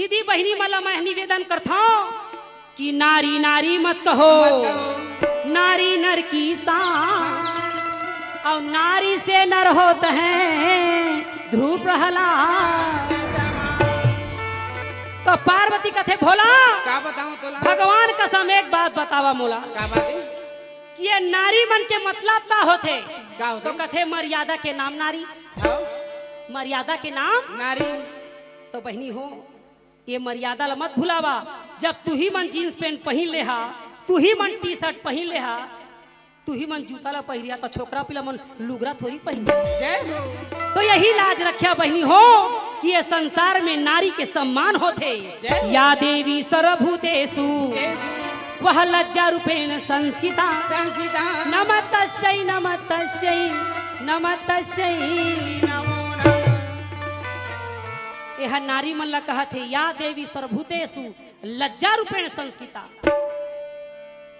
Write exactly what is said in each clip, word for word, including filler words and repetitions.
दीदी बहिनी मन ला मैं निवेदन करथौं कि नारी नारी मत कहो, मत कहो। नारी नर की शान, अउ नारी से नर होत हैं ध्रुव प्रहलाद। तो पार्वती कथे, भोला, का बताऊं तोला? भगवान कसम एक बात बतावा मोला। का बात है? कि ये नारी मन के मतलब का होथे? का होथे? तो कथे, मर्यादा के नाम नारी। हाँ। मर्यादा के नाम नारी। तो बहिनी हो, ये मर्यादा ला मत भुलावा। जब तुही मन जींस पैंट पहिन ले हा, तुही मन टी शर्ट पहिन ले हा, तुही मन जूता ला पहिरिया, तो छोकरा पिला मन लुगरा थोड़ी पहिरिया। जय हो। तो यही लाज रखिया बहिनी हो कि ये संसार में नारी के सम्मान होथे। जय हो। या देवी सर्वभूतेषु, देवी। वह लज्जा रूपेण संस्थिता। संस्थिता। नमस्तस्यै, नमस्तस्यै, नमस्तस्यै। नमो नमः। एह नारी मन ला कहत हे, या देवी सर्वभूतेषु लज्जा रूपेण संस्थिता।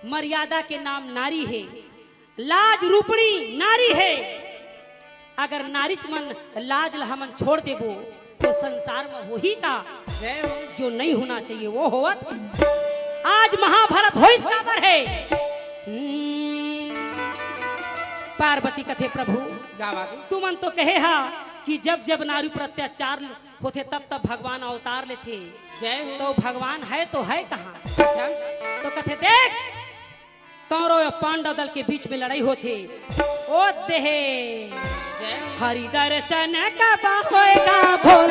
मर्यादा के नाम नारी हे, लाज रूपणी नारी हे। अगर नारीच मन लाज ला हमन छोड़ देबो, तो संसार में होही का? जय हो। जो नहीं होना चाहिए, वो होवत। आज महाभारत होइस काबर हे? हम्म, पार्वती कथे, प्रभु, का बात है? तुमन तो कहे हा कि जब जब नारी पर अत्याचार होथे, तब तब भगवान अवतार लेथे। जय हो। तो भगवान है तो है कहाँ? अच्छा। तो कथे, देख, कौरव अउ पांडव दल के बीच में लड़ाई होथे। ओ देहे, जय हो। हरि दर्शन कब होएगा भो